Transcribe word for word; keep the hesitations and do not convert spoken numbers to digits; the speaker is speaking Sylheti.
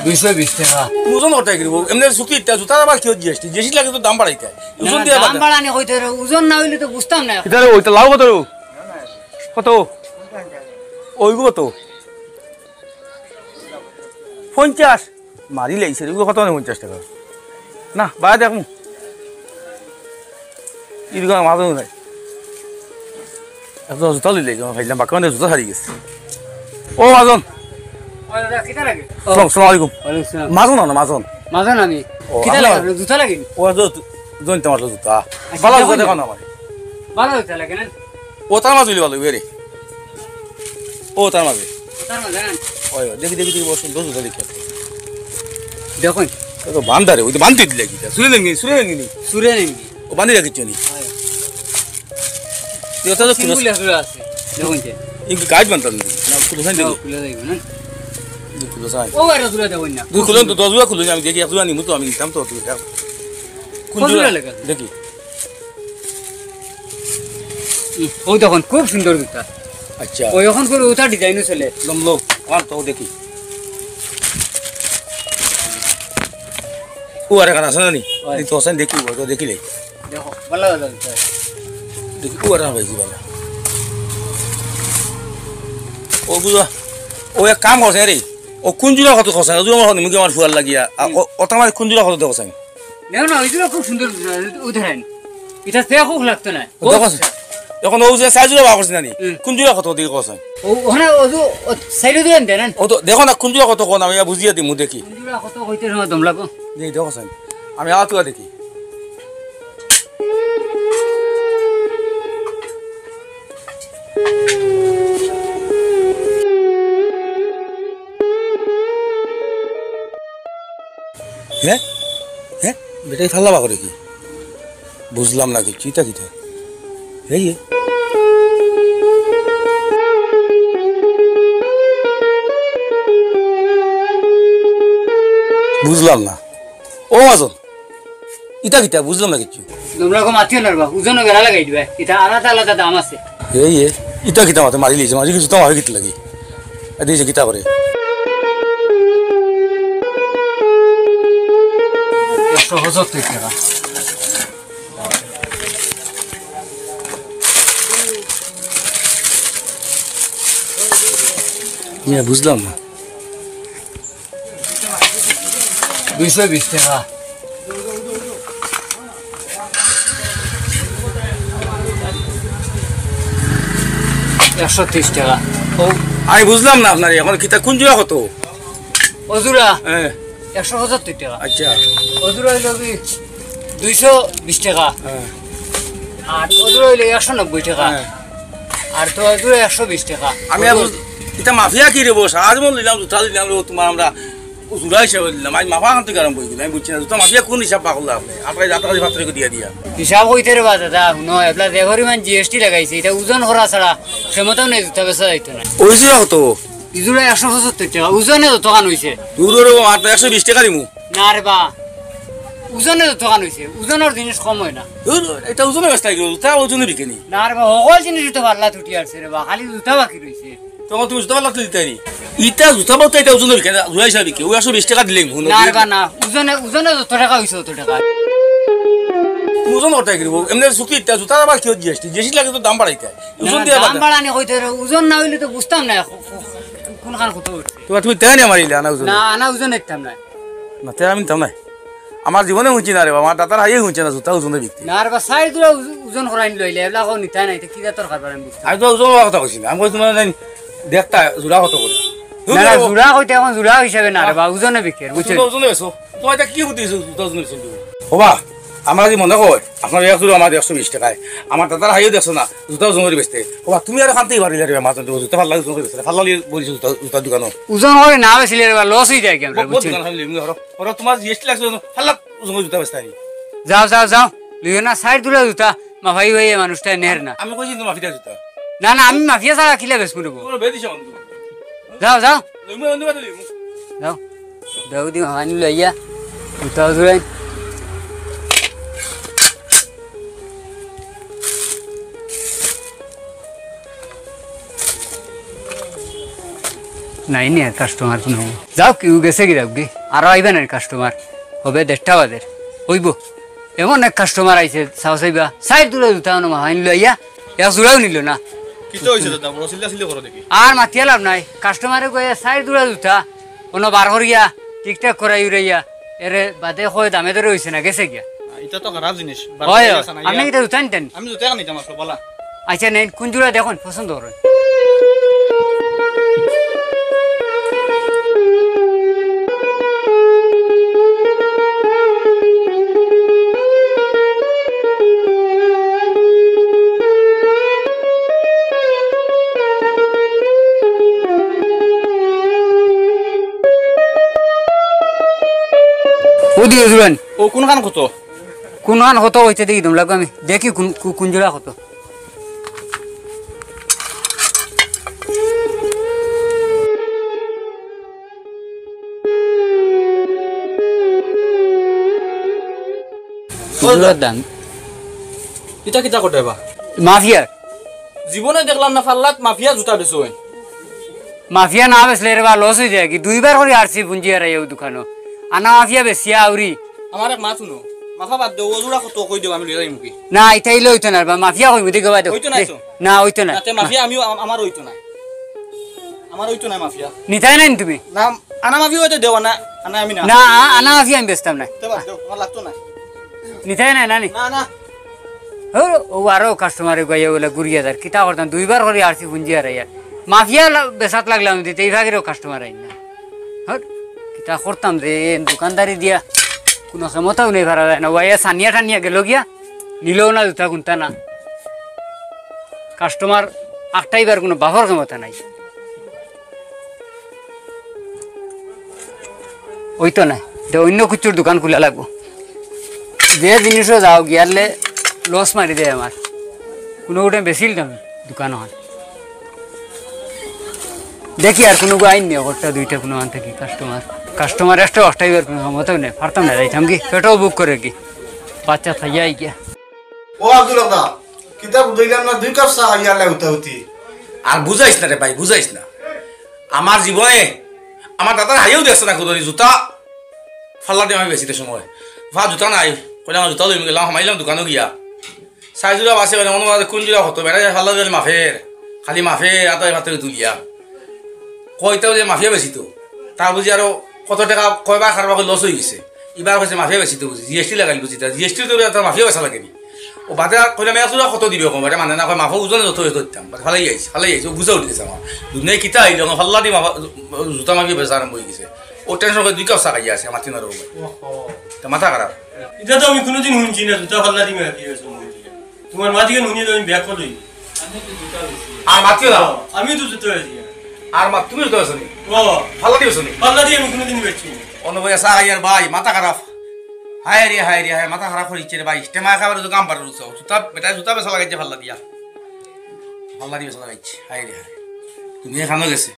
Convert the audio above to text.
দুইশো বিশ টেকা। ওজন কত কিনবো? এমনি চুক্তি ইটা জুতার আবার কিতা জিএসটি? জিএসটি লাগে তো দাম বাড়াইতে। ওজন না, দিয়া দাম বাড়াইতে। বাড়ানি কইতে রে, ওজন না অইলে তো বুঝতাম না। ইটা রে, ওইটা লাউ কত রে? কত? ওইগু কত? পঞ্চাশ। মারি লাইছে রে, কত মানে পঞ্চাশ টেকা? না, বাড়াই দেখমু। ই দোকানো মাজন নাই। একটা জুতা লইলে, ভাইলাম, বাক্কা মানে জুতা হারিয়ে গেছে। ও মাজন। ও দাদা, কিতা লাগে? সালাম, সালাম আলাইকুম। ওয়ালাইকুম সালাম। মাজন না, মাজন। মাজন আমি। ও, কিতা লাগে আপনার? আপনার? জুতা লাগে নি? ও, জুতা, জুতা, জুতা। আচ্ছা, ভালা জুতা দেখো দেখো না। না আমারে। ভালা জুতা লাগে না? ও তার মাঝে ভালো, ওই রে। ও তার মাঝে। ও তার মাঝে না? ওই, ওই, দেখি, দেখি, দেখি, বসুন, বসুন, দেখি। দেখুন। ও তো বান্দারে, ওই তো বান্ধি দিলে কি? সুরে নেই, সুরে নেই। সুরে নেই। ও বান্ধি রাখিস নি? হয়। এটা তো খুলে সিঙ্গুল এক জোড়া আছে। দেখুন যে। এই গাইড বানতাম না। না, খুলে যাই না, দেখি। খুলে যাইব না। এই খুলে যাই। ও, এটা জোড়া দেখুন না। দুই খুলে তো দশ জোড়া খুলে আমি দেখি, এক জোড়া নিমু তো আমি নিতাম তো দুই জোড়া। কোন কোন জোড়া? জোড়া লেখা? দেখি। হুম, ও দেখুন, খুব সুন্দর জুতা। আচ্ছা। ওই এখন করে ওটা ডিজাইনও চলে। একদম লো, ওখান তো দেখি। ও আর এখানে আছে না নি? হয়। এই তো আছে, দেখি, ও তো দেখিলে। দেখো, ভালা ভালা জুতা। দেখি, ও আর না পাইছি ভালা। ও বুঝা, ও এক কাম করছে রে। ও কোন জোড়া কত করছে? ও জোড়া কত মুখে আমার ফুয়ার লাগিয়া। আর হুম। ও, ওটা আমার কোন জোড়া কত দেখছে? দেখো না, ওই জোড়া খুব সুন্দর জোড়া, উদাহরণ। এটা সে খুব লাগতো না। ও দেখো, এখন ও যে সাইজ জোড়া বার করছে না নি? হুম। কোন জোড়া কত দিয়ে করছে? ও, ওখানে ও যে, ও সাইডে জোড়া দেন না? ও তো দেখো না, কোন জোড়া কত কোন আমি বুঝিয়ে দিমু দেখি। কোন জোড়া কত কইতে সময় দম লাগো? দেখি, দেখো সাইজ। আমি আতুয়া দেখি। হ্যাঁ? হ্যাঁ? বেটাই ফাল্লা বাকরে কি? বুঝলাম না কিচ্ছু, ইটা কিতা? এই এ। বুঝলাম না। ও মাজন, ইটা কিতা? বুঝলাম না কিচ্ছু। তোমরা কো মাতিও না রে বা, ওজনও বেড়া লাগাই দিবা। ইটা আলাদা আলাদা দাম আছে। এই এ, ইটা কিতা মাতে মারি লিছে, মারি কিছু তো মারি কিতা লাগি। এ দিছে কিতা করে? একশো পঁচাত্তর টাকা। ইয়া, বুঝলাম না। দুইশো বিশ টাকা। একশো তিরিশ টাকা। ও, আমি বুঝলাম না আপনার, এখন কিতা কোন জোড়া কত? ও জোড়া? হ্যাঁ। একশো পঁচাত্তর টাকা। আচ্ছা। ও জোড়া অইলো কি দুইশো বিশ টাকা। হ্যাঁ। আর ও জোড়া অইলো একশো নব্বই টাকা। হ্যাঁ। আর তো ও জোড়া একশো বিশ টাকা। আমি আর বুঝ-, ইটা মাফিয়া কি রে বস? আজ মন নিলাম, জুতা নিলাম রে, তোমার আমরা জোড়া হিসাবে নিলাম। আজ মাফা আনতে গেলাম বই দিলাম, আমি বুঝছি না। জুতা মাফিয়া কোন হিসাব পাগল আপনি? আপনার জাতা খালি পাত্র দিয়া দিয়া। হিসাব কইতে রে বা দাদা, হুনো, এবলা যে পরিমাণ জিএসটি লাগাইছে, ইটা ওজন করা ছাড়া ক্ষমতাও নাই, জুতা বেচা যাইতো না। ওই জোড়া কত? ই জোড়া একশো পঁচাত্তর টাকা, ওজনে যতখান অইছে। দূর রে বাবা, আর তো একশো বিশ টাকা দিমু। না রে বা, ওজনে যতখান অইছে, ওজনর জিনিস কম অয় না। দূর, ইটা ওজনে বেচতা গেল, জুতা ওজনে বিকে নি। না রে বা, হকল জিনিস তো পাল্লা তুটি আছে রে বা, খালি জুতা বাকি রইছে। তখন তুমি জুতা পাল্লা তুলি দিতায় নি। ইটা জুতা পাল্লা, ইটা ওজনে বিকে না, জোড়া হিসাবে বিকে। ও একশো বিশ টাকা দিলে, হুনো, না রে বা, না, ওজনে, ওজনে যত টাকা অইছে, অত টাকা। ওজন কত কিনবো? এমনি চুক্তি ইটা জুতা আবার কি জিএসটি? জিএসটি লাগে তো দাম বাড়াইতে। ওজন না, দিয়া দাম বাড়াই। বাড়ানি কইতে রে, ওজন না অইলে তো বুঝতাম না, কো-, কো-, কোনখান কত অইছে। তোমার তুমি তেহানি আমার ইলে আনা ওজন। না, আনা ওজন দেখতাম না। না, তেহানি আমি নিতাম না। আমার জীবনে হুনছি না রে বাবা, আমার দাদার হাইয়ে হুনছে না, জুতা ওজনে বিকতে। না রে বা, সাইজ জোড়া ওজ-, ওজন করাই লইলে, এবলা কো নিতায় না, ইটা কি জাতর কারবার আমি বুঝতাম না। আমি তো ওজন করার কথা কইছি না, আমি কইছি মানে জানি, দেখতা, জোড়া কত করে? না, না, জোড়া কইতে এখন জোড়া হিসাবে না রে বা, ওজনে বিকের, বুঝছো? ওজনে, ওজনে বেচো। তোমার ইটা কি বুদ্ধি হইছে, জুতা ওজনে বেচো? ও বা, আমরা যদি মনে কয়, আপনার এক জোড়া আমার একশো বিশ টাকায়, আমার দাদার হাইও দেখছো না, জুতা ওজন করে বেচতে। ও বা, তুমি আর খানতেই পারিলে রে, মাছ আনতে জুতা ফাল্লা ওজন করে বেচতে, ফাল্লা লিয়ে বলছি জুতা, জুতার দোকানো। ওজন করে না বেচলে রে বা, লস হয়ে যায় কি আমরা, ব-, ব-, বুঝছো? দোকান খালি এমনি হরো, হরো তোমার জিএসটি লাগছে, ফাল্লা ওজন করে জুতা বেচতে আনি। যাও, যাও, যাও, লিও না, সাইড দূরে জুতা, মাফাই ভাই, এই মানুষটা নের না। আমি কইছি তো মাফিটা জুতা। না, না, আমি মাফিয়া ছাড়া কিলা বেচবো নেবো? তোমার বেদিশা বন্ধু। যাও, যাও। লইমু, বন্ধু, বাদে লইমু। যাও, দাও দি মাফাইন লইয়া, উঠাও জুড়াই। নাই নি আর কাস্টমার কোনো। যাও, কেউ গেছে কি যাও কি? আরো আইবা না কাস্টমার। হবে দেড়টা বাজে। অইবো। এমন এক কাস্টমার আইছে, চাও চাইবা। চাইর জুড়া জুতা অনো মাফাইন লইয়া, এক জুড়াও নিল না। কিতা অইছে দাদা? বড় চিল্লা চিল্লি করো দেখি। আর মাতিয়া লাভ নাই। কাস্টমারে কইয়া চাইর জুড়া জুতা, অনো বার করিয়া, ঠিকঠাক করাই উড়াইয়া, এরে বাদে কয় দামে দরে অইছে না, গেছে গিয়া। ইটা তো খারাপ জিনিস। বার হয়, করিয়া হয়। গেছে না, আপনি ইয়া। কিতা জুতা নিতেন? আমি জুতা নিতাম আসলে, বালা। আচ্ছা, নেন, কোন জোড়া দেখুন, পছন্দ করুন। ও দিয়ে দিবেন। ও কোনখান কত? কোনখান কত অইতে দেখি দম লাগবে আমি। দেখি কোন, কো-, কোন জোড়া কত। জোড়ার দাম। ইটা কিতা করতে বা? মাফিয়া। জীবনে দেখলাম না ফাল্লাত মাফিয়া জুতা বেচইন। মাফিয়া না বেচলে রে বা লস অই যায় কি? দুইবার করি আরছি পুঞ্জি হারাইয়া অউ দোকানো। আনা মাফিয়া বেচিয়া আউরি। আমার এক মাত হুনো, মাফা বাদ দেও, ও জোড়া কত কই দেও, আমি লই যাইমু কি? না, ইতা ইলে অইতো না রে বা, মাফিয়া কইমু, দেখো বা দেও। অইতো না দে। তো? না, অইতো না। না, তে মাফিয়া আমিও, আম-, আমার অইতো না। আমার অইতো না মাফিয়া। নিতায় নায় নি তুমি? না, আনা মাফিয়া অইতে দেও, আনা, আনা আমি না। না, আনা মাফিয়া আমি বেচতাম না। তে বাদ দেও, আমার লাগতো না। নিতায় নায় না নি? না, না। হো, ও আরো কাস্টমারে গইয়া বলে ঘুরিয়া যার, কিতা করতাম, দুইবার করি আরছি পুঞ্জি হারাইয়া। মাফিয়া লা-, বেচাত লাগলাম দিতে, এই ভাগেরও কাস্টমার আইন না। হট, কিতা করতাম যে, দোকানদারি দিয়া কোনো ক্ষমতাও নেই, পারা যায় না। ওয়াইয়া সানিয়া টানিয়া গেল গিয়া, নিলেও না জুতা কুন্তা না। কাস্টমার আটকাইবার কোনো বাফর ক্ষমতা নাই। অইতো না, দে অন্য কিছুর দোকান খুলা লাগবো। যে জিনিসও যাও গিয়ারলে লস মারি দেয় আমার। কোনো গোটে বেচিল দাম দোকান অখান। দেখি আর কোনো আইন নেই, একটা দুইটা কোনো আন থাকি কাস্টমার। কাস্টমার একটা আটকাইবার কোনো ক্ষমতাও নেই, পারতাম না, যাইতাম কি, পেটও ভুক করে কি, বাচ্চা থাইয়া আই গিয়া। ও আব্দুল হক দা, কিতা বুঝাইলাম না, দুই কাপ চা খাইয়া আল্লাহ হুতাহুতি। আর বুঝাইস না রে ভাই, বুঝাইস না। আমার জীবনে আমার দাদার হাইয়াও দেখছে না, কত জুতা ফাল্লা দিয়ে আমি বেচিতে সময়। ভা জুতা নাই, কইলাম, "আমার জুতা লইমু", গেলাম, হামাইলাম দোকানো গিয়া। চাইর জোড়া বাসে, মানে, মনে হয় কোন জোড়া কত, বেটা যায় ফাল্লা দিয়ে মাফের, খালি মাফের, আতো এই মাত্র তুলিয়া। কইতাও যে মাফিয়া বেচিতো। তার বুঝি আরো কত টাকা কয়বার কারবার লস অই গেছে। ইবার কইছে মাফিয়া বেচিতো বুঝি, জি এস টি লাগাইল বুঝি, তা জি এস টির তো তার মাফিয়া বেচা লাগেনি। ও বাদে আর কইলাম, "এক জোড়া কত দিবে?" কম, এটা মানে না, কয়, "মাফও ওজনে যত হইতো দিতাম।" বাদে ফালাই আইছে, ফালাই আইছে, ও বুঝা উঠি গেছে আমার। দুনিয়ায় কিতা আইলো, আমার ফাল্লা দি মাফা, জুতা মাফিয়া বেচা আরম্ভ অই গেছে। ও টেনশন করে দুই কাপ চা খাইয়া আছে, আমার তিন আর ভাই। ওহো। তা মাথা খারাপ। ইটা তো আমি কোনোদিন হুনছি না, জুতা ফাল্লা দি মাফিয়া বেচা আরম্ভ অই গেছে। তোমার মা দিকে নুনিয়ে দেবেন ব্যাগ করলেই। আর মাতিও না। আমি তো জুতা বেচি। আর মা, তুমি জুতা বেচো নি? ও। ফাল্লা দি বেচো নি? ফাল্লা দি আমি কোনোদিন বেচি না। অন্য ভাই আসা আইয়ার ভাই, মাথা খারাপ। হায় রে, হায় রে, হায়, মাথা খারাপ অই গেছে রে ভাই। ইস্তেমা খাবার তো কাম পারে রুচো। জুতা, বেটা জুতা বেচা লাগাইছে ফাল্লা দিয়া। ফাল্লা দি বেচা লাগাইছে। হায় রে, হায়। তুমি এখানো গেছে।